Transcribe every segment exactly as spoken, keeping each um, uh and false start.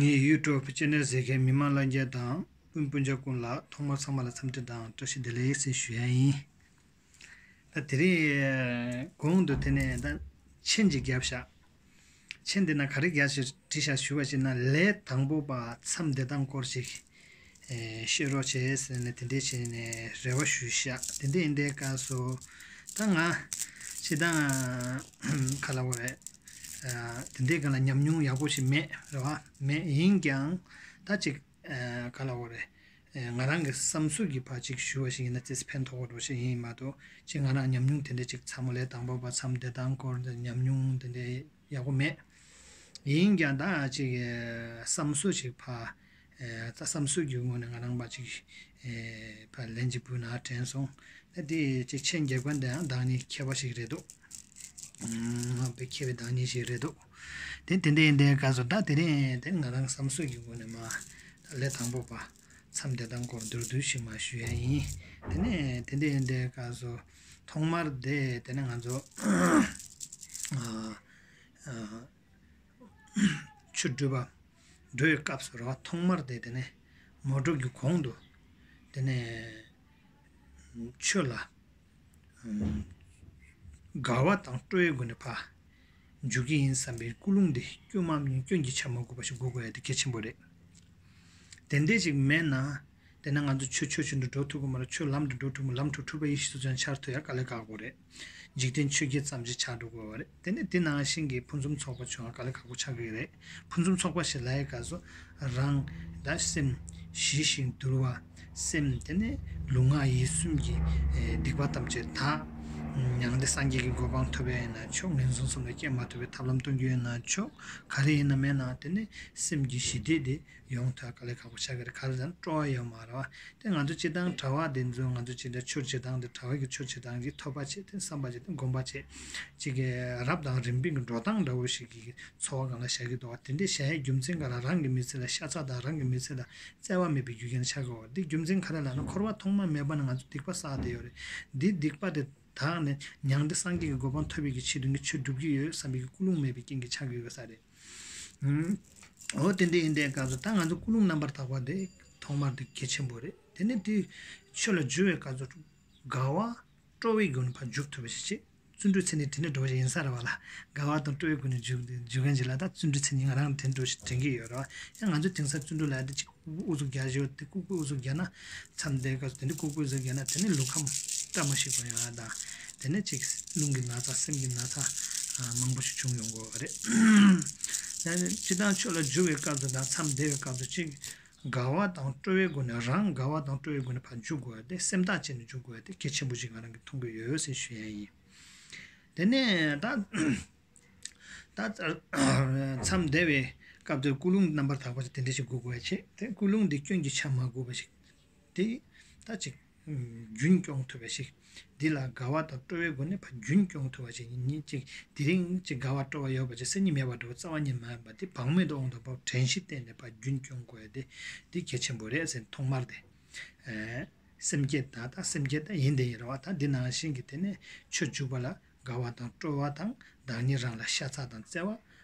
ངའི་ཡུ་ཊུབ་ཅེ་ནལ་གཟིགས་མཁན་མི་མང་ལྷན་རྒྱས་དང་སྤུན་སྤུན་ཆ་ཀུན་ལ་ཐོག་མར་ཚང་མ་ལ་འཚམས་འདྲི་དང་བཀྲ་ཤིས་བདེ་ལེགས་ཟེར་ཞུ་ཡ་ཡིན། ད་དེ་རིང་གོང་དུ་དེ་ནས་ད་མཆན་ཅིག་བརྒྱབ་བཞག་མཆན་འདི་ན་ག་རེ་བརྒྱབ་ཞེས་བྲིས་བཞག་ཞུ་བ་ཞིག་ན། ལས་དང་པོ་པ་མཚམས་བསྡད་སྟངས་སྐོར་ཞིག་ཨེ་བཤད་རོགས་བྱས་ཟེར་ནས་དེ་འདྲས་བྱས་ནས་རེ་བ་ཞུས་བཞག་དེ་འདྲས་ཡིན་དུས་སྐབས་སུ་ད་ང་ཅི་ད་ག་ལབ་དགོས་རེད། ཨ་དེ་འདྲའི་སྒང་ལ་ཉམས་མྱོང་ཡག་པོ་ཞིག་མེད་རེད་བ། མེད་ཡིན་ཀྱང་ད་ཅིག་ཨ་ག་ལབ་དགོས་རེད། ཨ་ང་རང་གི་བསམ་ཚུལ་གྱི་ཕར་ཅིག་ཞུ་བ་ཞིག་ཡིན་ན་ཙི་ཙི་ཕན་ཐོགས་པ་འདྲ་ཞིག་ཡིན་མ་གཏོགས་ཅིག་ང་རང་ཉམས་མྱོང་དེ་འདྲ་ཅིག་ཚ་མོ་ལས་དང་པོ་པ་མཚམས་བསྡད་སྟངས་སྐོར་དེ་ཉམས་མྱོང་དེ་འདྲ་ཡག་པོ་མེད། ཡིན་ཀྱང་ད་ཅིག་བསམ་ཚུལ་ཞིག་ཕར་ད་བསམ་ཚུལ་གྱི་ངོས་ནས་ང་རང་པ་ཅིག་ཕར་ལན་ཅིག་འབུལ་ན་དྲན་སོང་། ད་དེ་ཅིག་མཆན་རྒྱག་པ་འདི་ཡང་བདག་ཉིད་མཁས་པ་ཞིག་རེད་འདུག་དཔེ་མཁས་པའི་བདག་ཉིད་ཞིག་རེད་འདུག་དེ་དེ་འདྲ་ཡིན་དུས་སྐབས་སུ་ད་དེ་རིང་དེ་ང་རང་བསམ་ཚུལ་གྱི་སྒོ་ནས་མ་ལས་དང་པོ་པ་མཚམས་བསྡད་སྟངས་སྐོར་མདོར་བསྡུས་ཤིག་མ་ཞུ་ཡ་ཡིན། དེ་ནས་དེ་འདྲ་ཡིན་དུས་སྐབས་སུ་ཐོག་མར་དེ་དེ་ནས་ང་ཚོ་ཨ་ཨ་ཆོས་སྒྲུབ་པ་འགྲོ་བའི་སྐབས་སུ་རེད་བ། ཐོག་མར་དེ་དེ་ནས་མོ་གྲོགས་ཀྱི་གོང་དུ་དེ་ནས་ཆོས་ལ་དགའ་བ་དང་སྤྲོ་བའི་སྒོ་ནས་ཕར་འཇུག་གི་ཡིན་བསམ་པའི་ཀུན་སློང་དེ་སྐྱོན་མ་སྐྱོན་གྱི་ཆ་མ་དགོས་པ་ཞིག་དགོས་དགོས་ཡ་དེ་གལ་ཆེན་པོ་རེད། དེ་འདྲས་ཅིག་མེད་ན། དེ་ན་ང་ཚོ་ཆོས་ཆོས་བཞིན་དུ་འགྲོ་ཐུབ་ཀྱི་མ་རེད། ཆོས་ལམ་དུ་འགྲོ་ཐུབ་ཀྱི་ལམ་དུ་འཁྲུལ་པ་ཡེ་ཤེས་སོ་སོ་ཡང་འཆར་ཐུབ་ཡ་དཀའ་ལས་ཁག་པོ་རེད། འཇིག་རྟེན་ཆོས་བརྒྱད་ཙམ་ཞིག་ཆགས་འགྲོ་དགོས་པ་རེད། དེ་ནས་དེ་ནང་བཞིན་གྱི་ཕུན་སུམ་ཚོགས་པ་བྱུང་བ་དཀའ་ལས་ཁག་པོ་ཆགས་ཀྱི་རེད། ཕུན་སུམ་ཚོགས་པ་ཞིག་ལ་ཡི་སྐབས་སུ་རང་ད་སེམས་ཞི་ཞིང་དུལ་བ། སེམས་དེ་ནས་ལུས་ངག་ཡིད་གསུམ་གྱི་སྡིག་པ་ཐམས་ཅད་དག་མྱང་འདས་སངས་རྒྱས་ཀྱི་གོ་འཕང་ཐོབ་ཡ་ཡིན་ན་ཆོག་ངན་སོང་གསུམ་ལ་སྐྱེ་མ་ཐུབ་པའི་ཐབས་ལམ་སྟོན་རྒྱུ་ཡིན་ན་ཆོག་ག་རེ་ཡིན་ན་མེད་ན་དེ་ནས་སེམས་ཀྱི་ཞི་བདེ་དེ་ཡོང་ཐབས་དཀའ་ལས་ཁག་པོ་ཆགས་ཀྱི་རེད། ག་རེ་ཟེར་ན་སྤྲོ་བ་ཡོད་མ་རེད་བ། དེ་ང་ཚོ་སྤྱིར་བཏང་གྲྭ་བ་དེ་ཚོ་ང་ཚོ་སྤྱིར་བཏང་ཆོས་བྱེད་སྟངས་དེ་གྲྭ་བ་གི་ཆོས་བྱེད་སྟངས་ཀྱི་ཐོས་པ་བྱེད་དེ་བསམ་པ་བྱེད་དེ་སྒོམ་པ་བྱེད་ཅིག་གི་རབ་དང་རིམ་པས་ཀྱི་འགྲོ་སྟངས་འདྲ་བོ་ཞིག་གི་འཚོ་བ་སྒང་ལ་བཞག་གི་འདུག་བ། དེ་འདྲའི་བཞག་ཡའི་རྒྱུ་མཚན་ག་ལ་རང་གི་མི་ཚེ་ལ་ཤ་ཚ་དང་རང་གི་མི་ཚེ་ལ་བརྩེ་བ་མེད་པའི་རྒྱུ་རྐྱེན་ཆགས་དགོས་བ། འདི་རྒྱུ་མཚན་ག་རེ་ལབ་ན་འཁོར་བ་ཐོག་མ་མེད་པ་ནས་ང་ཚོ་སྡིག་པ་བསགས་བསྡད་ཡོད་རེད། འདི་སྡིག་པ་དེ་དག་ནས་མྱང་འདས་སངས་རྒྱས་ཀྱི་གོ་འཕང་ཐོབ་པའི་གི་ཆེད་དུ་ངས་ཆོས་སྒྲུབ་ཀྱི་ཡོད་བསམ་པའི་གི་ཀུན་སློང་མེད་པའི་རྐྱེན་གྱིས་ཆགས་ཀྱི་ཡོད་ས་རེད། ཨུམ། འོ་དེ་འདྲ་ཡིན་དུས་སྐབས་སུ་ད་ང་ཚོ་ཀུན་སློང་རྣམ་པར་དག་པ་དེ་ཐོག་མར་དེ་གལ་ཆེན་པོ་རེད། དེ་ནས་དེ་ཆོས་ལ་འཇུག་པའི་སྐབས་སུ་དགའ་བ་སྤྲོ་བའི་སྒོ་ནས་ཕར་འཇུག་ཐུབ་པ་ཞིག་བྱེད། བརྩོན་འགྲུས་ཚད་ནི་དེ་འདྲ་འགྲོ་བ་ཞིག་ཡིན་ས་རེད་བ་ལ། དགའ་བ་དང་སྤྲོ་བའི་སྒོ་ནས་འཇུག་འཇུག་མཁན་ཞིག་ལ་ད་བརྩོན་འགྲུས་ཚད་ནི་ང་རང་དེ་འགྲོ་ཞིག་དྲན་གྱི་ཡོད་རེད་བ། ཡང་ང་ཚོ་དེང་སང་བརྩོན་འགྲུས་ལ་དེ་ཅིག་ཨུ་ཚུགས་རྒྱག་ཞོར་དེ་ལྐུགས་པའི་ཨུ་ཚུགས་རྒྱག་ན། མཚམས་དེའི་སྐབས་སུ་དེ་འདྲའི་ལྐུགས་པའི་ཨུ་ཚུགས་རྒྱག་ན་དེ་ནི་ལུས་ཁམས་བཀྲ་མ་ཤིས་པ་ཡོང་ཡ་དང་། དེ་ནི་ཅིག་རླུང་གི་ན་ཚ་སེམས་ཀྱི་ན་ཚ་མང་པོ་ཞིག་བྱུང་ཡོང་གི་ཡོད་རེད། ཡང་སྤྱིར་བཏང་ཆོས་ལ་འཇུག་པའི་སྐབས་སུ་དང་མཚམས་བསྡད་པའི་སྐབས་སུ་ཅིག་དགའ་བ་དང་སྤྲོ་བའི་སྒོ་ནས་རང་དགའ་བ་དང་སྤྲོ་བའི་སྒོ་ནས་ཕར་འཇུག་དགོས་ཡ་དེ་སེམས་ཐག་བཅད་ནས་འཇུག་དགོས་ཡ་དེ་གལ་ཆེན་པོ་ཞིག་ང་རང་གིས་མཐོང་གི་ཡོད་ཟེར་ཞུ་ཡ་ཡིན། དེ་ནས་ད། ད་མཚམས་བསྡད་པའི་སྐབས་དེར་ཀུན་སློང་རྣམ་པར་དག་པ་ཞིག་དེ་འདྲ་ཞིག་དགོས་དགོས་ཡ་ཆེ། དེ་ཀུན་སློང་འདི་སྐྱོན་གྱི་ཆ་མ་དགོས་པ་ཞིག་དེ་ད་ཅིག་རྒྱུན་སྐྱོང་ཐུབ་པ་ཞིག་འདི་ལ་དགའ་བ་དང་སྤྲོ་བའི་སྒོ་ནས་ཕར་རྒྱུན་སྐྱོང་ཐུབ་པ་ཞིག་ཉིན་གཅིག་དེ་རིང་གཅིག་དགའ་བ་སྤྲོ་བ་ཡོད་པ་ཅིག་སང་ཉིན་མེད་པ་འགྲོ་བ་རྩ་བ་ཉིད་མ་ཡིན་པ་དེ་བག་མེད་དུ་དབང་དུ་འབབ་དྲན་ཤེས་བསྟེན་ནས་ཕར་རྒྱུན་སྐྱོང་དགོས་ཡ་དེ་འདི་གལ་ཆེན་པོ་རེད་ཟེར། ཐོག་མར་དེ་སེམས་བསྐྱེད་ད་ད་སེམས་བསྐྱེད་ད་ཡིན་དེ་ཡིན་ར་བ། ད་འདི་ནང་བཞིན་གྱི་དེ་ནས་ཆོས་འཇུག་པ་ལ། དགའ་བ་དང་སྤྲོ་བ་དང་བདག་ཉིད་རང་ལ་ཤ་ཚ་དང་བརྩེ་བ་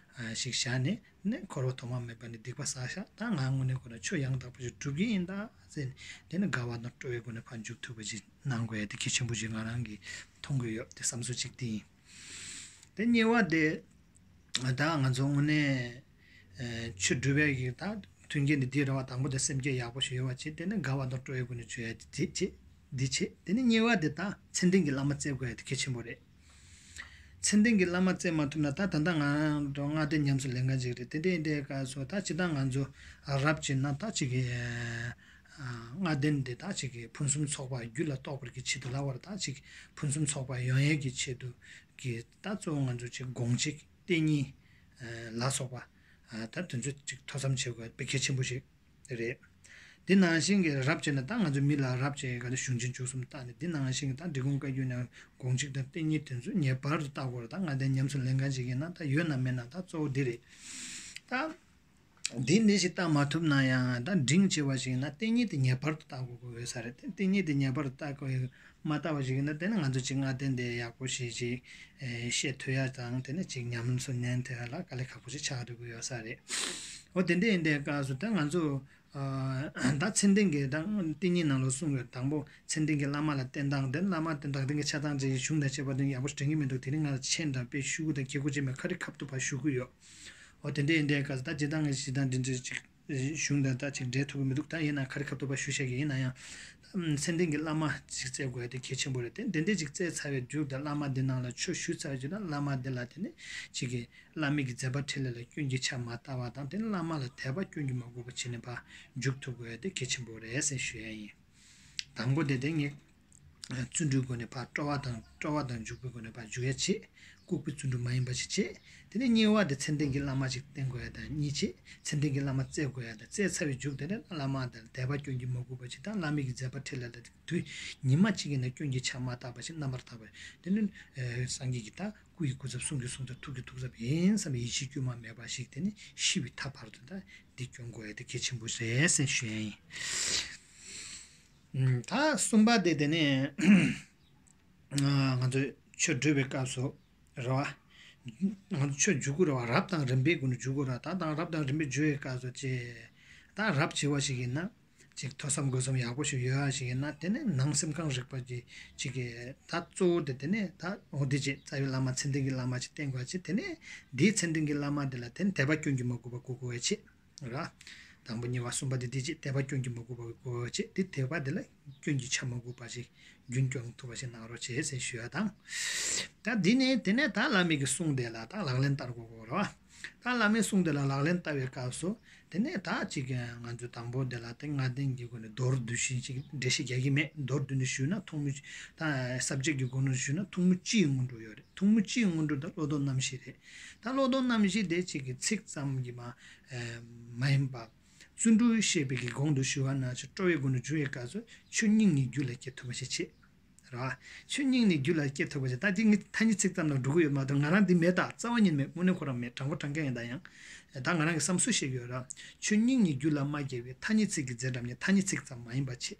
ཞིག་བཞག་ནས་ནས་འཁོར་བ་ཐོག་མ་མེད་པ་ནས་སྡིག་པ་བསགས་ཤག་ད་ང་དངོས་གནས་ཁོ་ན་ཆོས་ཡང་དག་པ་ཞིག་སྒྲུབ་ཀྱི་ཡིན་ད་ཟེར་ནས་དེ་ནི་དགའ་བ་དང་སྤྲོ་བའི་སྒོ་ནས་ཕར་འཇུག་ཐུབ་པ་ཞིག་གནང་དགོས་ཡ་དེ་གལ་ཆེན་པོ་ཞིག་ང་རང་གིས་མཐོང་གི་ཡོད་དེ་བསམ་ཚུལ་གཅིག་དེ་ཡིན། དེ་གཉིས་པ་དེ་ད་ང་ཚོ་དངོས་གནས་ཆོས་སྒྲུབ་པའི་གི་ད་མཐུན་རྐྱེན་དེ་འདི་རེད་བ། དང་པོ་དེ་སེམས་བསྐྱེད་ཡག་པོ་ཞིག་ཡོད་པ་བྱས་དེ་ནི་དགའ་བ་དང་སྤྲོ་བའི་སྒོ་ནས་འཇུག་ཡ་དེ་བྱེད། འདི་བྱེད། དེ་ནི་གཉིས་པ་དེ་ད་མཚན་ལྡན་གྱི་བླ་མ་བཙལ་དགོས་ཡ་དེ་གལ་ཆེན་པོ་རེད། མཚན་ལྡན་གྱི་བླ་མ་བཙལ་མ་ཐུབ་ན་ད་ད་ལྟ་ང་རང་ལྔ་ལྡན་ཉམས་སུ་ལེན་མཁན་ཅིག་རེད། དེ་འདྲའི་འདྲའི་སྐབས་སུ་ད་ཇི་ལྟར་ང་ཚོ་རབ་བྱེད་ན་ད་ཅིག་གི་ལྔ་ལྡན་དེ་ད་ཅིག་གི་ཕུན་སུམ་ཚོགས་པ་རྒྱུད་ལ་གཏོགས་པར་གྱི་ཆེད་དུ་ལབ་པར་ད་ཅིག་ཕུན་སུམ་ཚོགས་པ་ཡོང་ཡས་ཀྱི་ཆེད་དུ་གི་ད་གཙོ་བོ་ང་ཚོ་ཅིག་དགོངས་གཅིག་བསྟན་གཉིས་ལ་སོགས་པ་ད་དེ་ཚོ་ཅིག་ཐོས་བསམ་བྱེད་དགོས་པའི་གལ་ཆེན་པོ་ཞིག་རེད། འདི་ནང་བཞིན་གྱི་རབ་བྱས་ན་ད་ང་ཚོ་མི་ལ་རབ་བྱས་ག་ཚོད་གཞུང་ཆེན་བཅུ་གསུམ་བཏགས་ནས་འདི་ནང་བཞིན་གྱི་ད་འབྲི་གུང་བཀའ་བརྒྱུད་ནས་དགོངས་གཅིག་དང་བསྟན་གཉིས་དེ་ཚོ་ངེས་པར་དུ་བལྟ་དགོས་རེད། ད་ང་དེ་ཉམས་སུ་ལེན་མཁན་ཞིག་ཡིན་ན་ད་ཡོད་ན་མེད་ན་ད་གཙོ་བོ་འདི་རེད། ད་འདི་འདི་ཞིག་བལྟ་མ་ཐུབ་ན་ཡང་ད་འབྲིང་ཆེ་བ་ཞིག་ཡིན་ན་བསྟན་གཉིས་དེ་ངེས་པར་དུ་བལྟ་དགོས་དགོས་ཡོད་ས་རེད། བསྟན་གཉིས་དེ་ངེས་པར་དུ་བལྟ་དགོས་ཡོད། མ་བལྟ་བ་ཞིག་ཡིན་ན་དེ་ནི་ང་ཚོ་ཅིག་སྔ་རྟེན་དེ་ཡག་པོ་ཞིག་ཅིག་ཨེ་བཤད་ཐུབ་ཡ་དང་དེ་ནི་ཅིག་ཉམས་སུ་ལེན་ཐུབ་ཡ་ལ་དཀའ་ལས་ཁག་པོ་ཞིག་ཆགས་འགྲོ་གི་ཡོད་ས་རེད། འོ་དེ་འདྲ་ཡིན་དུས་སྐབས་སུ་ད་ང་ཚོ་ཨ་ད་མཚན་ལྡན་གྱི་ད་བསྟན་ཉིད་ནང་ལ་གསུངས་ཡོད། དང་པོ་མཚན་ལྡན་གྱི་བླ་མ་ལ་བསྟེན་སྟངས་དེ་བླ་མ་བསྟེན་སྟངས་དེ་གི་ཆ་ཚང་ཅིག་གཞུང་དང་བཅས་པ་དེ་ཡག་པོ་ཞིག་དྲན་གྱི་མི་འདུག་དེ་རིང་ང་ལ་མཆན་དང་དཔེ་ཤོག་གུ་དང་གི་གུ་ཅིག་མེད་ག་རེ་ཁ་ཐུག་པ་ཞུ་གི་ཡོད། འོ་དེ་འདྲ་ཡིན་དུས་སྐབས་སུ་ད་སྤྱིར་བཏང་གི་གཞི་བདག་འདི་འདྲ་ཅིག་གཞུང་དང་ད་ཅིག་འབྲེལ་ཐུབ་ཀྱི་མི་འདུག་ད་ཡིན་ན་ག་རེ་ཁ་ཐུག་པ་ཞུ་བཤད་ཀྱི་ཡིན་ན་ཡང་། མཚན་ལྡན་གྱི་བླ་མ་ཅིག་བཙལ་དགོས་ཡ་དེ་གལ་ཆེན་པོ་རེད་དེ། དེ་འདྲ་ཅིག་བཙལ་ཚར་བའི་མཇུག་དང་བླ་མ་འདི་ནང་ལ་ཆོས་ཞུ་ཚར་བའི་མཇུག་ན་བླ་མ་འདི་ལ་དེ་ནི་ཅིག་གི་བླ་མའི་གི་མཛད་པ་འཕྲིན་ལས་ལ་སྐྱོན་གྱི་ཆ་མ་ལྟ་བ་དང་དེ་ནི་བླ་མ་ལ་དད་པ་སྐྱོན་གྱིས་མ་གོས་པ་བྱས་ནས་ཕར་འཇུག་ཐུབ་དགོས་ཡ་དེ་གལ་ཆེན་པོ་རེད་ཟེར་ཞུ་ཡ་ཡིན། དང་པོ་དེ་དེ་ངས་བརྩོན་འགྲུས་སྒོ་ནས་ཕར་སྤྲོ་བ་དང་སྤྲོ་བ་དང་འཇུག་པའི་སྒོ་ནས་ཕར་འཇུག་ཡ་བྱེད། ལྐུགས་པའི་བརྩོན་འགྲུས་མ་ཡིན་པ་ཞིག་བྱེད། དེ་ནས་གཉིས་པ་དེ་མཚན་ལྡན་གྱི་བླ་མ་ཞིག་བསྟེན་དགོས་ཡ་དང་གཉིས་བྱེད། མཚན་ལྡན་གྱི་བླ་མ་བཙལ་དགོས་ཡ་དང་བཙལ་ཚར་བའི་མཇུག་དེ་ནས་བླ་མ་དང་དད་པ་སྐྱོན་གྱིས་མ་གོས་པ་ཞིག་དང་བླ་མའི་གི་མཛད་པ་འཕྲིན་ལས་ལ་དུས་ཉི་མ་གཅིག་ཡིན་ན་སྐྱོན་གྱི་ཆ་མ་བཏགས་པ་ཞིག་རྣམ་པར་དག་པ་དེ་ནི་སངས་རྒྱས་ཀྱི་ད་སྐུ་ཡི་སྐུ་ཚབ་གསུང་གི་གསུང་ཚབ་ཐུགས་ཀྱི་ཐུགས་ཚབ་ཡིན་བསམ་པའི་ཡིད་ཆེས་དཀྱུས་མ་མེད་པ་ཞིག་དེ་ནི་ཤི་བའི་མཐའ་བར་དུ་ད་འདི་སྐྱོན་དགོས་ཡ་དེ་གལ་ཆེན་པོ་རེད་ཟེར་ཞུ་ཡ་ཡིན། ད་གསུམ་པ་དེ་དེ་ནས་ང་ཚོས་ཆོས་སྒྲུབ་པའི་སྐབས་སུ་རེད་བ། ང་ཚོ་ཆོས་འཇུག་དགོས་རེད་བ། རབ་དང་རིམ་པའི་སྒོ་ནས་འཇུག་དགོས་རེད་བ། ད་དང་རབ་དང་རིམ་པས་འཇུག་པའི་སྐབས་སུ་ཅེ། ད་རབ་བྱེད་པ་ཞིག་ཡིན་ན་ཅིག་ཐོས་བསམ་སྒོམ་གསུམ་ཡག་པོ་ཞིག་ཡོད་ཡ་ཞིག་ཡིན་ན་དེ་ནས་ནང་སེམས་གང་རིག་པ་ཅིག་ཅིག་གི་ད་གཙོ་བོ་དེ་དེ་ནས་ད་འོ་དེ་ཅེ་རྩ་བའི་བླ་མ་མཚན་ལྡན་གྱི་བླ་མ་ཅིག་བསྟེན་དགོས་ཅེ། དེ་ནས་འདིའི་མཚན་ལྡན་གྱི་བླ་མ་དེ་ལ་དེ་ནས་དད་པ་སྐྱོན་གྱིས་མ་གོས་པ་དགོས་དགོས་ཡ་ཅེ། ར། དང་པོ་གཉིས་པ་གསུམ་པ་དེ་དེ་ཅི་དད་པ་སྐྱོན་གྱིས་མ་གོས་པ་གོ་ཅེས་དེ་དད་པ་དེ་ལ་སྐྱོན་གྱི་ཆ་མ་གོས་པ་ཞིག་རྒྱུན་སྐྱོང་ཐུབ་པ་ཞིག་གནང་རོགས་བྱེད་ཟེར་ཞུ་ཡ་དང་། ད་འདི་ནས་དེ་ནས་ད་བླ་མའི་གི་གསུང་དེ་ལ་ད་ལག་ལེན་བསྟར་དགོས་གོ་ར། ད་བླ་མའི་གསུང་དེ་ལ་ལག་ལེན་བསྟར་བའི་སྐབས་སུ་དེ་ནས་ད་ཅིག་ང་ཚོ་དང་པོ་དེ་ལ་དེ་ལྔ་ལྡན་གྱི་སྒོ་ནས་མདོར་བསྡུས་ཤིང་ཅིག་འགྲེལ་བཤད་རྒྱག་གི་མེད། མདོར་བསྡུས་ནས་ཞུས་ན་ཐུང་མོ། ད་ས་བཅད་ཀྱི་སྒོ་ནས་ཞུས་ན་ཐུང་མོ་སྤྱིའི་སྔོན་འགྲོ་ཡོད་རེད། ཐུང་མོ་སྤྱིའི་སྔོན་འགྲོ་ད་བློ་ལྡོག་རྣམ་བཞི་རེད། ད་བློ་ལྡོག་རྣམ་བཞི་དེ་གཅིག་གི་ཚིག་ཙམ་གྱིས་མ་མ་ཡིན་པ། བརྩོན་འགྲུས་ཞེས་པའི་གི་གོང་དུ་ཞུ་བ་ནང་བཞིན་སྤྲོ་བའི་སྒོ་ནས་འཇུག་པའི་སྐབས་སུ་ཆོས་སྙིང་ནས་རྒྱུད་ལ་སྐྱེ་ཐུབ་པ་ཞིག་བྱེད། རེད་བ། ཆོས་སྙིང་ནས་རྒྱུད་ལ་སྐྱེ་ཐུབ་པ་ཞིག་ད་དེ་ངས་ཐ་སྙད་ཚིག་ཙམ་ལ་འགྲོ་གི་ཡོད་མ་གཏོགས་ང་རང་འདི་མེད་ད་རྩ་བ་ཉིད་མེད། དངོས་གནས་ཁོ་རང་མེད། དྲང་པོ་དྲང་རྐྱང་ཡིན་ད་ཡང་། ད་ང་རང་གི་བསམ་ཚུལ་བཤད་ཀྱི་ཡོད་ར། ཆོས་སྙིང་ནས་རྒྱུད་ལ་མ་སྐྱེས་པའི་ཐ་སྙད་ཚིག་གི་རྫས་འགྲམ་ནས་ཐ་སྙད་ཚིག་ཙམ་མ་ཡིན་པ་བྱེད།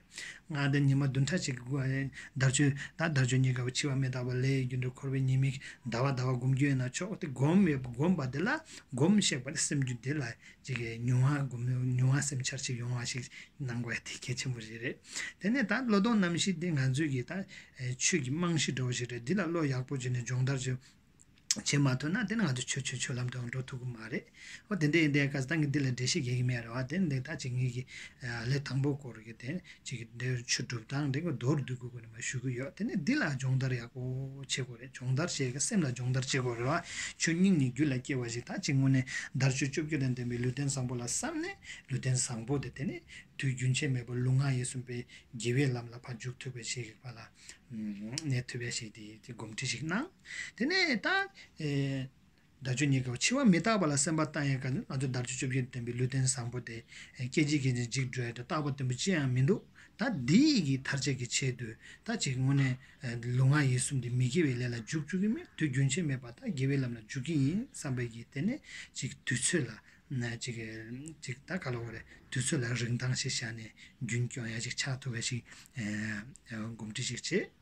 ང་དེ་ཉི་མ་བདུན་ཕྲག་གཅིག་གི་དར་ཆོས་ད་དར་ཆོས་ཉིན་དཀར་པོ་འཆི་བ་མི་རྟག་པ་ལས་རྒྱུ་འབྲས་འཁོར་བའི་ཉེས་དམིགས་ཟླ་བ་ཟླ་བ་སྒོམ་རྒྱུ་ཡིན་ན་ཆོག་དེ་སྒོམ་ཡོད་སྒོམ་པ་དེ་ལ་སྒོམ་བཤད་པ་དེ་སེམས་རྒྱུད་དེ་ལ་ཅིག་གི་མྱོང་བ་སྒོམ་མྱོང་བ་སེམས་འཆར་ཅིག་ཡོང་བ་ཞིག་གནང་དགོས་དེ་གལ་ཆེན་པོ་ཞིག་རེད། དེ་ནས་ད་བློ་ལྡོག་རྣམ་བཞི་དེ་ང་ཚོའི་གི་ད་ཆོས་ཀྱི་རྨང་གཞི་འདྲ་བོ་ཞིག་རེད། འདི་ལ་བློ་ཡག་པོ་བྱས་ནས་སྦྱོང་བརྡར་བྱེད། བྱེད་མ་ཐུབ་ན་དེ་ནི་ང་ཚོ་ཆོས་ཆོས་ཆོས་ལམ་དུ་འགྲོ་ཐུབ་ཀྱི་མ་རེད། འོ་དེ་འདྲ་ཡིན་དུས་སྐབས་སུ་ད་ངས་འདི་ལ་འགྲེལ་བཤད་རྒྱག་གི་མེད་རེད་བ། དེ་འདི་ད་ཅིག་ངེད་ཀྱི་ལས་དང་པོ་སྐོར་གྱི་དེ་ཅིག་འདིར་ཆོས་སྒྲུབ་སྟངས་འདི་ག་མདོར་བསྡུས་ཀྱི་སྒོ་ནས་མར་ཞུ་གི་ཡོད། དེ་ནས་འདི་ལ་སྦྱོང་བརྡར་ཡག་པོ་བྱེད་དགོས་རེད། སྦྱོང་བརྡར་བྱེད་ཀྱི་སེམས་ལ་སྦྱོང་བརྡར་བྱེད་དགོས་རེད་བ། ཆོས་སྙིང་ནས་རྒྱུད་ལ་སྐྱེ་བ་ཞིག་ད་ཅིག་དངོས་གནས་དལ་འབྱོར་བཅོ་བརྒྱད་དང་ལྡན་པའི་ལུས་རྟེན་བཟང་པོ་ལ་བསམ་ནས་ལུས་རྟེན་བཟང་པོ་དེ་དེ་ནས་དུས་རྒྱུན་ཆད་མེད་པར་ལུས་ངག་ཡིད་གསུམ་པའི་དགེ་བའི་ལམ་ལ་ཕར་འཇུག་ཐུབ་པའི་ཞིག་པ་ལ། གནས་ཐུབ་ཡ་ཞིག་དེ་དེ་གོམས་འདྲིས་ཤིག་གནང་། དེ་ནས་ད། ཨེ། དལ་འབྱོར་ཉེས་དགའ་བ་འཆི་བ་མི་རྟག་པ་ལ་སེམས་པ་བཏང་ཡས་ག་ནི་ང་ཚོ་དལ་འབྱོར་བཅོ་བརྒྱད་ལྡན་པའི་ལུས་རྟེན་བཟང་པོ་དེ་སྐད་ཅིག་གིས་ནི་འཇིག་འགྲོ་ཡ་དེ་རྟག་པ་བརྟན་པོ་ཅི་ཡང་མི་འདུག་ད་འདི་ཡི་གི་ཐར་ཆ་གི་ཆེད་དུ་ད་ཅིག་དངོས་གནས་ལུས་ངག་ཡིད་གསུམ་དེ་མི་དགེ་བའི་ལས་ལ་འཇུག་བཅུག་གི་མེད། དུས་རྒྱུན་ཆད་མེད་པ་ད་དགེ་བའི་ལམ་ལ་འཇུག་གི་ཡིན་བསམ་པའི་གི་དེ་ནས་ཅིག་དུས་ཚོད་ལ་ན་ཅིག་ཅིག་ད་ག་ལ་བ་རེད། དུས་ཚོད་ལ་རིན་ཐང་ཞིག་བཞག་ནས་རྒྱུན་སྐྱོང་ཡ་ཞིག་ཆགས་ཐུབ་པ་ཞིག་གོམས་འདྲིས་ཞིག་བྱེད།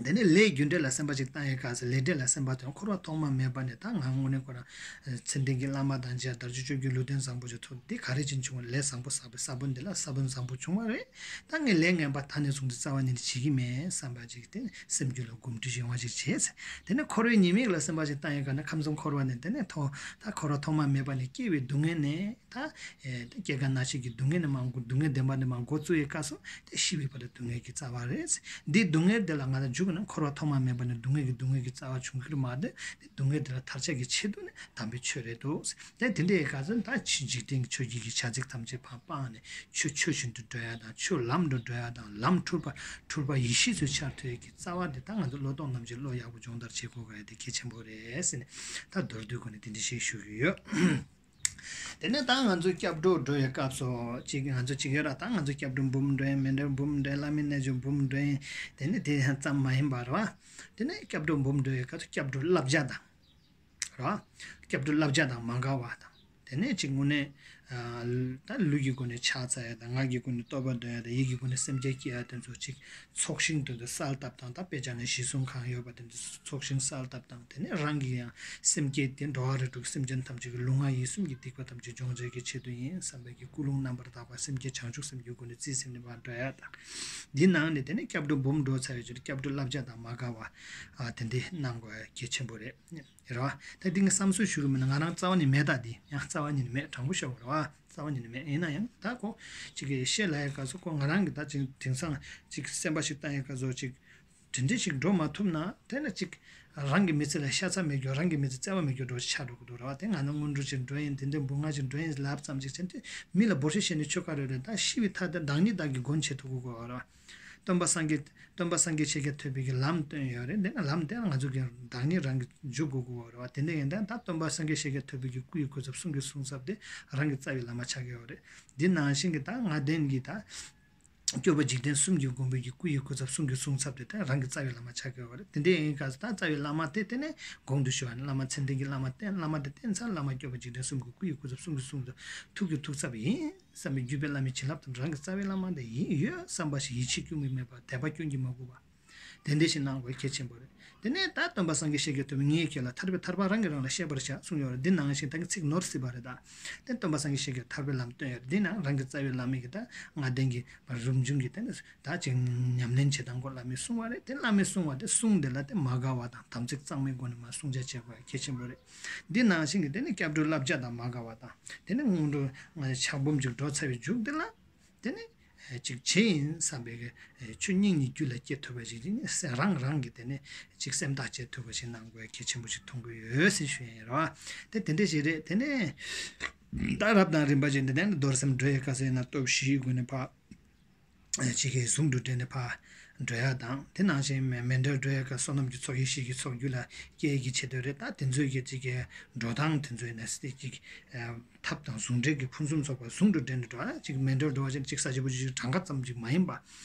དེ་ནས་ལས་རྒྱུ་འབྲས་ལ་སེམས་པ་ཅིག་བཏང་ཡས་སྐབས་སུ་ལས་འབྲས་ལ་སེམས་པ་དོན་འཁོར་བ་ཐོག་མ་མེད་པ་ནས་ད་ང་དངོས་གནས་ཁོ་རང་མཚན་ལྡན་གྱི་བླ་མ་དང་མཇལ་དལ་འབྱོར་བཅོ་བརྒྱད་ལུས་རྟེན་བཟང་པོ་ཞིག་ཐོབ་འདི་ག་རེ་བྱིན་བྱུང་བ་ལས་བཟང་པོ་བསགས་པའི་ས་བོན་འདི་ལ་ས་བོན་བཟང་པོ་བྱུང་བ་རེད། ད་ངས་ལས་ངན་པ་ད་ནས་བཟུང་སྟེ་རྩ་བ་ཉིད་ནས་བྱེད་ཀྱི་མེད་བསམ་པ་ཅིག་དེ་སེམས་རྒྱུད་ལ་གོམས་འདྲིས་ཡོང་བ་ཅིག་བྱས། དེ་ནས་འཁོར་བའི་ཉེས་དམིགས་ལ་སེམས་པ་ཅིག་བཏང་ཡས་ག་ནས་ཁམས་གསུམ་འཁོར་བ་ནས་དེ་ནས་ཐོག་ད་འཁོར་བ་ཐོག་མ་མེད་པ་ནས་སྐྱེ་བའི་སྡུག་བསྔལ་ནས། ད་ཨེ་ད་སྐྱེ་རྒ་ན་འཆི་གི་སྡུག་བསྔལ་ནས་མར་འགོ་སྡུག་བསྔལ་བདེན་པ་ནས་མར་འགོ་བཙུགས་ཡས་སྐབས་སུ་དེ་ཤི་བའི་བར་དུ་སྡུག་བསྔལ་གྱི་རྩ་བ་རེད། འདི་སྡུག་བསྔལ་དེ་ལ་ང་ཚོ་འཇུག་ན་འཁོར་བ་ཐོག་མ་མེད་པ་ནས་སྡུག་བསྔལ་གྱི་སྡུག་བསྔལ་གྱི་རྩ་བ་བྱུང་གི་རེད་མ་གཏོགས་དེ་སྡུག་བསྔལ་དེ་ལ་ཐར་ཆགས་ཀྱི་ཆེད་དུ་ནི་དམ་པའི་ཆོས་རེད་འདུག་དེ་དེ་འདྲའི་སྐབས་སུ་ད་ཕྱི་འཇིག་རྟེན་གྱི་ཆོས་བརྒྱད་ཀྱི་བྱ་ཚིག་ཐམས་ཅད་ཕར་སྤངས་ནས་ཆོས་ཆོས་བཞིན་དུ་འགྲོ་ཡ་དང་ཆོས་ལམ་དུ་འགྲོ་ཡ་དང་ལམ་འཁྲུལ་པ་འཁྲུལ་པ་ཡེ་ཤེས་སུ་འཆར་ཐུབ་ཡས་ཀྱི་རྩ་བ་དེ་ད་ང་ཚོ་བློ་ལྡོག་རྣམ་བཞིའི་བློ་ཡག་པོ་སྦྱོང་བརྡར་བྱེད་དགོས་ག་ཡ་དེ་གལ་ཆེན་པོ་རེད་ཟེར་ནས་ད་མདོར་བསྡུས་སྒོ་ནས་དེ་འདྲ་ཞིག་ཞུ་གི་ཡོད། དེ་ནས་ད་ང་ཚོ་སྐྱབས་འགྲོ་འགྲོ་བའི་སྐབས་སུ་ཅིག་ང་ཚོ་ཅིག་ཡོད་ར། ད་ང་ཚོ་སྐྱབས་འགྲོ་འབུམ་འགྲོ་ཡིན་མི་འགྲོ་འབུམ་འགྲོ་ཡིན་བླ་མའི་རྣལ་འབྱོར་འབུམ་འགྲོ་ཡིན། དེ་ནས་དེ་ཙམ་མ་ཡིན་པ་རེད་བ། དེ་ནས་སྐྱབས་འགྲོ་འབུམ་འགྲོ་བའི་སྐབས་སུ་སྐྱབས་འགྲོ་བསླབ་བྱ་དང་། རེད་བ། སྐྱབས་འགྲོ་བསླབ་བྱ་དང་མ་འགལ་བ་དང་། དེ་ནས་ཅིག་དངོས་གནས་ ད་ལུས་ཀྱི་སྒོ་ནས་ཕྱག་འཚལ་ཡ་དང་། ངག་གི་སྒོ་ནས་བསྟོད་པ་འདོན་ཡ་དང་། ཡིད་ཀྱི་སྒོ་ནས་སེམས་བསྐྱེད་བསྐྱེད་ཡ་དེ་ཚོ་ཅིག་ཚོགས་ཞིང་དེ་ཚོ་གསལ་བཏབ་དང་། ད་དཔེ་ཆ་ནས་གཞི་བཟུང་གང་ཡོད་པ་དེ་ཚོ་ཚོགས་ཞིང་གསལ་བཏབ་དང་། དེ་ནས་རང་གི་ཡང་སེམས་བསྐྱེད་དེ། འགྲོ་བ་རིགས་དྲུག་སེམས་ཅན་ཐམས་ཅད་ཀྱི་ལུས་ངག་ཡིད་གསུམ་གྱི་སྡིག་པ་ཐམས་ཅད་སྦྱོང་བྱེད་ཀྱི་ཆེད་དུ་ཡིན་བསམ་པའི་གི་ཀུན་སློང་རྣམ་པར་དག་པ་སེམས་བསྐྱེད་བྱང་ཆུབ་སེམས་ཀྱི་སྒོ་ནས་རྩིས་ཟིན་ནས་མར་འགྲོ་ཡ་དང་། འདི་ནང་ནས་དེ་ནས་སྐྱབས་འགྲོ་འབུམ་འགྲོ་ཚར་བའི་ཕྱིར་སྐྱབས་འགྲོ་བསླབ་བྱ་དང་མ་འགལ་བ་དེ་འདྲ་གནང་དགོས་གལ་ཆེན་པོ་རེད། རེད་བ། ད་འདི་ངས་བསམ་ཚུལ་ཞུ་གི་མིན་ན། ང་རང་རྩ་བ་ནས་མེད། ད་འདི་ཡང་རྩ་བ་ནས་མེད། དྲང་པོ་བཤད་པ་རེད་བ། རྩ་བ་ནས་མེད། ཡིན་ན་ཡང་ད་ཁོ་ཅིག་གིས་བཤད་ལབ་ཡ་ག་ཚོད། ཁོ་ང་རང་གི་ད་ཅིག་དེང་སང་ཅིག་སེམས་པ་ཞིག་བཏང་ཡ་ག་ཚོད། ཅིག་དེ་འདྲ་ཞིག་འགྲོ་མ་ཐུབ་ན། དེ་ན་ཅིག་རང་གི་མི་ཚེ་ལ་ཤ་ཚ་མེད་རྒྱུ། རང་གི་མི་ཚེ་བརྩེ་བ་མེད་རྒྱུ་འགྲོ་ཆགས་འགྲོ་གི་འདུག་རེད་བ། དེ་ང་ཚོ་སྔོན་འགྲོ་ཅིག་འགྲོ་ཡིན། དེ་འདྲ་འབུམ་ལྔ་ཅིག་འགྲོ་ཡིན་ལབ་ཙམ་ཅིག་བྱས་ཏེ་མི་ལ་འབོར་ཆེན་བཤད་ནས་ཆོ་ག་རེད་རེད། ད་ཤི་བའི་མཐའ་དེ་བདག་ཉིད་བདག་གི་མགོན་བྱེད་ཐུབ་དགོས་གོ་རེད་བ། སྟོན་པ་སངས་རྒྱས། སྟོན་པ་སངས་རྒྱས་ཤཱཀྱ་ཐུབ་པའི་གི་ལམ་སྟོན་ཡོད་རེད། དེ་ན་ལམ་དེ་ང་ཚོ་གི་བདག་ཉིད་རང་གིས་འཇུག་དགོས་ཀྱི་ཡོད་རེད་བ། དེ་འདྲ་ཡིན་དུས་ད་སྟོན་པ་སངས་རྒྱས་ཤཱཀྱ་ཐུབ་པའི་གི་སྐུ་ཡི་གོ་ཚབ་གསུང་གི་གསུང་ཚབ་དེ་རང་གི་རྩ་བའི་བླ་མ་ཆགས་ཀྱི་ཡོད་རེད། འདི་ནང་བཞིན་གྱི་ད་ལྔ་ལྡན་གྱི་ད་སྐྱོབ་པ་འཇིག་རྟེན་གསུམ་གྱི་མགོན་པོའི་གི་སྐུ་ཡི་གོ་ཚབ་གསུང་གི་གསུང་ཚབ་དེ་ད་རང་གི་རྩ་བའི་བླ་མ་ཆགས་ཀྱི་ཡོད་རེད། དེ་འདྲ་ཡིན་སྐབས་སུ་ད་རྩ་བའི་བླ་མ་དེ་དེ་ནས་གོང་དུ་ཞུས་པ་ནི་བླ་མ་མཚན་ལྡན་གྱི་བླ་མ་བསྟེན། བླ་མ་དེ་བསྟེན་ཚར། བླ་མ་སྐྱོབ་པ་འཇིག་རྟེན་གསུམ་གྱི་སྐུ་ཡི་གོ་ཚབ་གསུང་གི་གསུང་ཚབ་ཐུགས་ཀྱི་ཐུགས་ཚབ་ཡིན་བསམ་པའི་བརྒྱུད་པའི་བླ་མའི་བྱིན་རླབས་དང་རང་གི་རྩ་བའི་བླ་མ་དེ་ཡིན་ཡོད་བསམ་པ་ཞིག་ཡིད་ཆེས་སྐྱོན་གྱིས་མེད་པ། དད་པ་སྐྱོན་གྱིས་མ་གོས་པ། དེ་འདྲ་ཞིག་གནང་དགོས་གལ་ཆེན་པོ་རེད། དེ་ནས་ད་སྟོན་པ་སངས་རྒྱས་ཤཱཀྱ་ཐུབ་པས་ངའི་སྐད་ལ་ཐར་པའི་ཐར་པ་རང་གིས་རང་ལ་བཤད་པར་བྱ་གསུངས་ཡོད་རེད། འདི་ནང་བཞིན་ད་གིན་ཚིག་ནོར་སྲིད་པ་རེད་ད། དེ་སྟོན་པ་སངས་རྒྱས་ཤཱཀྱ་ཐུབ་པས་ཐར་པའི་ལམ་སྟོན་ཡོད་རེད། འདི་ནང་རང་གི་རྩ་བའི་བླ་མའི་གི་ད་ལྔ་ལྡན་གྱི་རིམ་བྱོན་གྱི་དེ་ནས་ད་ཅིག་ཉམས་ལེན་བྱེད་སྟངས་སྐོར་བླ་མས་གསུངས་པ་རེད། དེ་བླ་མས་གསུངས་པ་དེ་གསུང་དེ་ལ་དེ་མ་དགའ་བ་དང་དམ་ཚིག་གཙང་མའི་སྒོ་ནས་མར་གསུང་བྱ་བྱེད་དགོས་གལ་ཆེན་པོ་རེད། འདི་ནང་བཞིན་གྱི་དེ་ནས་སྐྱབས་འགྲོའི་བསླབ་བྱ་དང་མ་དགའ་བ་དང་། དེ་ནས་སྔོན་འགྲོ་ཕྱག་འབུམ་ཅིག་འགྲོ་ཚར་བའི་མཇུག་དེ་ལ། དེ་ནས་ཅིག་བྱེད་ཡིན་བསམ་པའི་ཆོས་སྙིང་ནས་རྒྱུད་ལ་སྐྱེ་ཐུབ་པ་ཞིག་ཅིག་ནི་རང་རང་གི་དེ་ནས་ཅིག་སེམས་ཐག་བཅད་ཐུབ་པ་ཞིག་གནང་དགོས་གལ་ཆེན་པོ་ཞིག་མཐོང་གི་ཡོད་ཟེར་ཞུ་ཡིན་རོ། དེ་དེ་འདྲ་ཞིག་རེད། དེ་ནས་ད་རབ་དང་རིམ་པ་ཅིག་འདི་ནས་རྡོར་སེམས་འགྲོ་ཡི་ག་ཟེར་ན་སྟོབས་བཞིའི་སྒོ་ནས་ཕར། ཅིག་གིས་ཟུང་དུ་འབྲེལ་ནས་ཕར་འགྲོ་ཡ་དང་། དེ་ནང་བཞིན་མཎྜལ་འགྲོ་ཡ་ག་བསོད་ནམས་ཀྱི་ཚོགས་ཡེ་ཤེས་ཀྱི་ཚོགས་རྒྱུད་ལ་སྐྱེ་ཡི་གི་ཆེད་དུ་རེད། ད་དེ་ཚོའི་གི་ཅིག་གི་འགྲོ་སྟངས་དེ་ཚོའི་ནས་ཅིག་ཐབས་དང་ཟུང་འབྲེལ་གྱི་ཕུན་སུམ་ཚོགས་པ་ཟུང་དུ་འབྲེལ་ནས་འགྲོ་ཡ། ཅིག་མཎྜལ་འགྲོ་བ་ཅིག་ཅིག་ས་ཆེན་པོ་ཅིག་གྲངས་ཀ་ཙམ་ཅིག་མ་ཡིན་པ།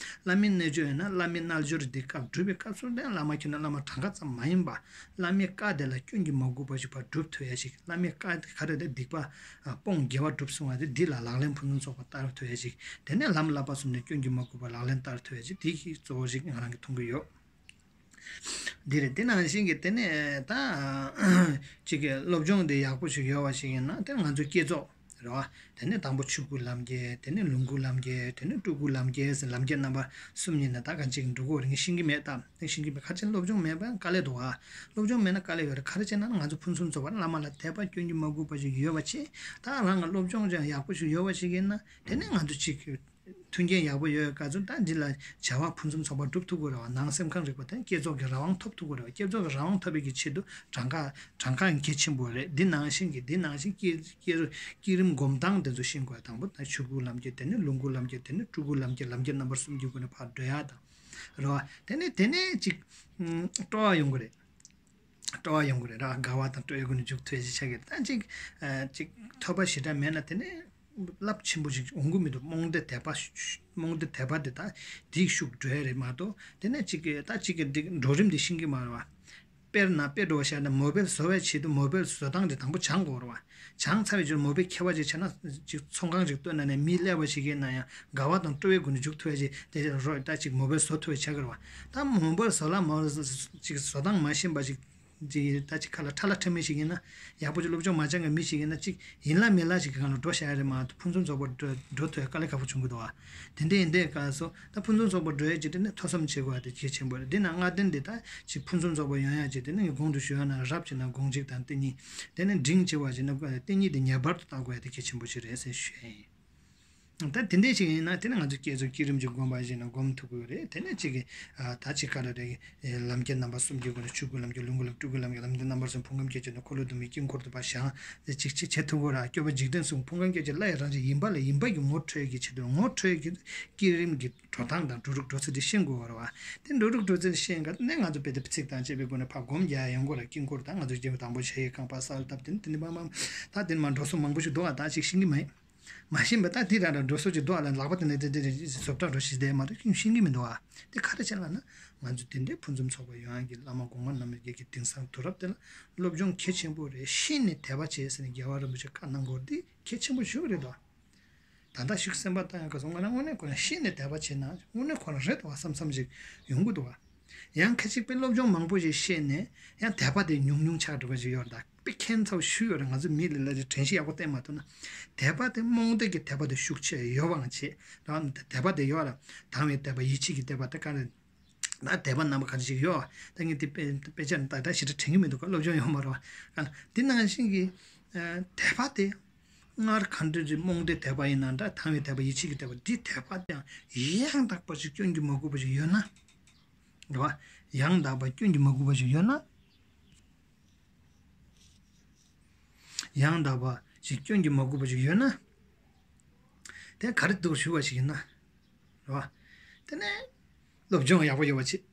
བླ་མའི་རྣལ་འབྱོར་ཡིན་ན་བླ་མའི་རྣལ་འབྱོར་འདི་སྐབས་སྒྲུབ་པའི་སྐབས་སུ་ནས་བླ་མ་ཁྱོད་ནས་བླ་མ་གྲངས་ཀ་ཙམ་མ་ཡིན་པ། བླ་མའི་བཀའ་དེ་ལ་སྐྱོན་གྱིས་མ་གོས་པ་ཞིག་ཕར་སྒྲུབ་ཐུབ་ཡ་ཞིག་བླ་མའི་བཀའ་ག་རེ་དེ་སྡིག་པ་སྤོང་དགེ་བ་སྒྲུབ་གསུང་བ་དེ་འདི་ལ་ལག་ལེན་ཕུན་སུམ་ཚོགས་པ་བསྟར་ཐུབ་ཡ་ཞིག་དེ་ནས་ལམ་བསླབ་པ་གསུམ་ནས་སྐྱོན་གྱིས་མ་གོས་པ་ལག་ལེན་བསྟར་ཐུབ་ཡ་ཞིག་དེ་ཞིག་གཙོ་བོ་ཞིག་ང་རང་གིས་མཐོང་གི་ཡོད། འདི་རེད། དེ་ནང་བཞིན་གྱི་དེ་ནས་ད་ཅིག་གི་སློབ་སྦྱོང་དེ་ཡག་པོ་ཞིག་ཡོད་པ་ཞིག་ཡིན་ན་དེ་ང་ཚོ་བསྐྱེད་རྫོགས་རེད་བ། དེ་ནས་དང་པོ་ཆོས་སྐུའི་ལམ་གྱི། དེ་ནས་ལོངས་སྐུའི་ལམ་གྱི། དེ་ནས་སྤྲུལ་སྐུའི་ལམ་གྱི་ཟེར་ལམ་གྱི་རྣམ་པ་གསུམ་ཡིན་ན་ད་གང་ཅིག་འགྲོ་གི་ཡོད་རེད། ངས་ཤེས་ཀྱི་མེད་དམ། ངས་ཤེས་ཀྱི་མེད། ག་རེ་བྱས་ན་སློབ་སྦྱོང་མེད་པ་ཡང་དཀའ་ལས་འདུག་ཨ། སློབ་སྦྱོང་མེད་ན་དཀའ་ལས་ཡོད་རེད། ག་རེ་བྱས་ན་ང་ཚོ་ཕུན་སུམ་ཚོགས་པ་བླ་མ་ལ་དད་པ་སྐྱོན་གྱིས་མ་གོས་པ་ཞིག་ཡོད་པ་བྱས། ད་རང་ལ་སློབ་སྦྱོང་ཅིག་ཡག་པོ་ཞིག་ཡོད་པ་ཞིག་ཡིན་ན་དེ་ནས་ང་ཚོ་ཅིག་མཐུན་རྐྱེན་ཡག་པོ་ཡོད་ག་ཚོད་ད་འདི་ལ་བྱ་བ་ཕུན་སུམ་ཚོགས་པ་སྒྲུབ་ཐུབ་ཀྱི་རེད་བ། ནང་སེམས་ཁམས་རིག་པ་དང་བསྐྱེད་རྫོགས་ཀྱི་རང་དབང་ཐོབ་ཐུབ་ཀྱི་རེད་བ། བསྐྱེད་རྫོགས་ཀྱི་རང་དབང་ཐོབ་པའི་གི་ཆེད་དུ་གྲངས་ཀ་གྲངས་ཀ་ཡང་གལ་ཆེན་པོ་རེད། འདི་ནང་བཞིན་གྱི་འདི་ནང་བཞིན་བསྐྱེད་བསྐྱེད་བསྐྱེད་རིམ་སྒོམ་སྟངས་དེ་ཚོ་ཤེས་དགོས། དང་པོ་ད་ཆོས་སྐུའི་ལམ་གྱི། དེ་ནས་ལོངས་སྐུའི་ལམ་གྱི། དེ་ནས་སྤྲུལ་སྐུའི་ལམ་གྱི། ལམ་གྱི་རྣམ་པ་གསུམ་གྱི་སྒོ་ནས་ཕར་བགྲོད་ཡ་དང་རེད་བ། དེ་ནས་དེ་ནས་ཅིག་སྤྲོ་བ་ཡོང་གི་རེད། སྤྲོ་བ་ཡོང་གི་རེད་ར། དགའ་བ་དང་སྤྲོ་བའི་སྒོ་ནས་མཇུག་མཐུད་ཅིག་ཆགས་ཀྱི་རེད། ད་ཅིག་ཨ་ཅིག་ཐོས་པ་ཞེ་དྲག་མེད་ན་དེ་ནས་རླབས་ཆེན་པོ་ཞིག་འོང་གི་མི་འདུག་རྨོངས་དད་དད་པ་ཤུགས་རྨོངས་དད་དད་པ་དེ་ད་དེ་ཤུགས་འགྲོ་ཡ་རེད་མ་གཏོགས། དེ་ནས་ཅིག་གི་ད་ཅིག་གི་འགྲིག་འགྲོ་རིམ་དེ་ཤེས་ཀྱི་མ་རེད་བ། དཔེར་ན་དཔེ་འགྲོ་བ་བཤད་ན་མོ་བེལ་བཟོ་བའི་ཆེད་དུ་མོ་བེལ་བཟོ་སྟངས་དེ་དང་པོ་སྦྱང་དགོས་རེད་བ། སྦྱངས་ཚར་བའི་རྗེས་མོ་བེལ་ཁྱད་པར་ཅིག་ཆགས་ན་ཅིག་ཚོང་ཁང་ཅིག་བཏོན་ན་ནས་མི་སླེབས་པ་ཞིག་ཡིན་ན་ཡང་དགའ་བ་དང་སྤྲོ་བའི་སྒོ་ནས་མཇུག་མཐུད་ཡ་ཅིག་དེ་རོགས་ད་ཅིག་མོ་བེལ་བཟོ་ཐུབ་པ་ཆགས་ཀྱི་རེད་བ། ད་མོ་བེལ་བཟོ་ལ་མ་ཅིག་བཟོ་སྟངས་མ་ཤེས་པ་ཅིག་ཅིག་ད་ཅིག་ཁ་ལ་ཁྲ་ལ་ཁྲ་མི་ཞིག་ཡིན་ན། ཡག་པོ་ཅིག་སློབ་སྦྱོང་མ་སྦྱངས་པའི་མི་ཞིག་ཡིན་ན་ཅིག་ཡིན་ལ་མིན་ལ་ཞིག་གི་སྒང་ལ་འགྲོ་བཞག་ཡ་རེད་མ་གཏོགས་ཕུན་སུམ་ཚོགས་པར་འགྲོ་འགྲོ་ཐུབ་ཡ་དཀའ་ལས་ཁག་པོ་བྱུང་གི་འདུག་བ། དེ་འདྲ་ཡིན་དུས་སྐབས་སུ་ད་ཕུན་སུམ་ཚོགས་པར་འགྲོ་ཡ་ཅིག་དེ་ནི་ཐོས་བསམ་བྱེད་དགོས་ཡ་དེ་གལ་ཆེན་པོ་རེད། འདི་ན་ལྔ་ལྡན་འདི་ད་ཅིག་ཕུན་སུམ་ཚོགས་པར་ཡོང་ཡ་ཅིག་དེ་ནི་ངས་གོང་དུ་ཞུས་ཡ་ན་རབ་བྱས་ན་སྒོམ་གཅིག་དང་བསྟེན་གཉིས། དེ་ནི་འབྲིང་ཆེ་བ་བྱས་ན་བསྟེན་གཉིས་དེ་ངེས་པར་དུ་བཏང་དགོས་ཡ་དེ་གལ་ཆེན་པོ་ཞིག་རེད་ཟེར་ཞུ་ཡ་ཡིན། ད་དེ་འདྲ་ཞིག་ཡིན་ན་དེ་ནི་ང་ཚོ་བསྐྱེད་རྫོགས་བསྐྱེད་རིམ་གྱི་སྒོམ་པ་བཞིན་སྒོམ་ཐུབ་ཀྱི་ཡོད་རེད། དེ་ནས་ཅིག་གི་ཨ་ད་ཅིག་ག་རེ་རེད། ལམ་གྱི་རྣམ་པ་གསུམ་གྱི་སྒོ་ནས་ཆོས་སྐུའི་ལམ་གྱི། ལོངས་སྐུའི་ལམ་གྱི། ལོངས་སྐུའི་ལམ་སྤྲུལ་སྐུའི་ལམ་གྱི། ལམ་གྱི་རྣམ་པ་གསུམ་ཕུང་ཁམས་སྐྱེ་མཆེད་ནས་འཁོར་ལོ་སྡོམ་པའི་དཀྱིལ་འཁོར་དུ་ཕར་བཞེངས་ཏེ་བྱེད་ཐུབ་ཀྱི་རེད། སྐྱོབ་པ་འཇིག་རྟེན་གསུམ་ཕུང་ཁམས་སྐྱེ་མཆེད་ལྷ་ཡི་རང་བཞིན་ཡིན་པ་ལ་ཡིན་པ་གྱི་ངོ་འཕྲོད་ཀྱི་ཆེད་དུ། ངོ་འཕྲོད་ཀྱི་བསྐྱེད་རིམ་གྱི་འགྲོ་སྟངས་དང་འགྲོ་ལུགས་འགྲོ་ཚུལ་དེ་ཤེས་དགོས་པ་རེད་བ། དེ་འགྲོ་ལུགས་འགྲོ་ཚུལ་ཤེས་མཁན་ནས་ང་ཚོ་དཔེ་དེབ་ཚིག་དང་བཅས་པའི་སྒོ་ནས་ཕར་སྒོམ་རྒྱག་ཡོང་དགོས་རེད། དཀྱིལ་འཁོར་དང་ང་ཚོ་སྐྱེ་བ་དང་པོ་ཆ་ཡི་རྐང་པ་གསལ་བཏབ། དེ་ནས་དེ་ནས་མར་མར་ད་དེ་ནས་མར་འགྲོ་སོང་མང་པོ་ཞིག་འདུག་ཨ། ད་ཅིག་ཤེས་ཀྱི་མེད། མ་ཤེས་པ་ད་དེ་རང་རང་འགྲོ་སོ་ཅིག་འདུག་ཨ། ལ་ལག་པ་དེ་ནས་དེ་དེ་རེ་བཟོ་གྲྭ་འགྲོ་ཞིག་བསྡད་མ་གཏོགས་ཁྱོད་ཤེས་ཀྱི་མི་འདུག་ཨ། དེ་ག་རེ་བྱས་ལབ་ན། ང་ཚོ་དེ་འདྲའི་ཕུན་སུམ་ཚོགས་པ་ཡོང་ཡག་གི་བླ་མ་གོང་མ་རྣམས་ཀྱི་དེང་སང་དུས་རབས་དེ་ལ་སློབ་སྦྱོང་གལ་ཆེན་པོ་རེད། ཤེས་ནས་དད་པ་བྱེད་ཟེར་ནས་རྒྱལ་བ་རིན་པོ་ཆེ་བཀའ་གནང་དགོས་དེ་གལ་ཆེན་པོ་ཞིག་རེད་དོ། ད་ལྟ་ཤིག་སེམས་པ་བཏང་ཡག་ག་སོང་ང་ན་དངོས་གནས་ཁོ་ན་ཤེས་ནས་དད་པ་བྱེད་ན་དངོས་གནས་ཁོ་ན་རེད་དོ་བསམ་བསམ་ཞིག་ཡོང་གི་འདུག་བ། ཡང་ཁ་ཅིག་དཔེ་སློབ་སྦྱོང་མང་པོ་ཞིག་ཤེས་ནས་ཡང་དད་པ་དེ་ཉུང་ཉུང་ཆགས་འགྲོ་གི་ཞིག་ཡོད་རེད། ད་དཔེ་ཁྱད་མཚར་ཞིག་ཡོད་རེད། ང་ཚོ་མི་ལ་ལ་ཅིག་དྲན་ཤེས་ཡག་པོ་བསྟེན་མ་ཐུབ་ན། དད་པ་དེ་རྨོངས་དད་ཀྱི་དད་པ་དེ་ཤུགས་ཆེ་ཡོད་པའང་བྱེད་རང་། དད་པ་དེ་ཡོད་ར། དང་བའི་དད་པ། ཡིད་ཆེས་ཀྱི་དད་པ་དེ་ག་རེ། ད་དད་པ་རྣམ་པ་ག་རེ་ཞིག་ཡོད། ད་ངས་དེ་དཔེ་དཔེ་ཆ་ནས་ད་ད་ཞེ་དྲག་དྲན་གྱི་མི་འདུག་ག། སློབ་སྦྱོང་ཡོད་མ་རེད་བ། ཨ། དེ་ནང་བཞིན་གྱི་ཨ། དད་པ་དེ་སྔར་ག་འདྲ་རེད། རྨོངས་དད་དད་པ་ཡིན་ན་འདྲ། དང་བའི་དད་པ། ཡིད་ཆེས་ཀྱི་དད་པ། འདི་དད་པ་དེ་ཡང་ཡང་དག་པ་ཞིག་སྐྱོན་གྱིས་མ་གོས་པ་ཞིག་ཡོད་ན། རེད་བ། ཡང་དག་པ་སྐྱོན་གྱིས་མ་གོས་པ་ཞིག་ཡོད་ན། ཡང་དག་པ་ཞིག་སྐྱོན་གྱིས་མ་གོས་པ་ཞིག་ཡོད་ན། དེ་ག་རེ་འདུག་ཞུ་བ་ཞིག་ཡིན་ན། རེད་བ། དེ་ནས་སློབ་སྦྱོང་ཡག་པོ་ཡོད་པ་བྱེད།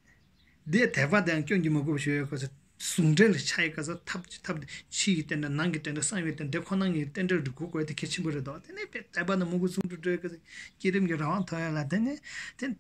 དེ་དད་པ་དེའང་སྐྱོན་གྱིས་མ་གོས་པ་ཞིག་ཡོད་ག་ཚོད། ཟུང་འབྲེལ་ཆགས་ཡོད་ག་ཚོད། ཐབས་ཐབས་ཕྱི་ཡི་རྟེན་འབྲེལ། ནང་གི་རྟེན་འབྲེལ། གསང་བའི་རྟེན་འབྲེལ། ཁོ་ནང་གི་རྟེན་འབྲེལ་འདི་དགོས་དགོས་དེ་གལ་ཆེན་པོ་རེད་དོ། དེ་ནས་དཔེ་དད་པ་ནི་མུ་གུ་ཟུང་དུ་འགྲོ་ཡོད་ག་ཚོད། བསྐྱེད་རིམ་གྱི་རང་དབང་ཐོབ་ཡ་ལ་དེ་ནས་དེ།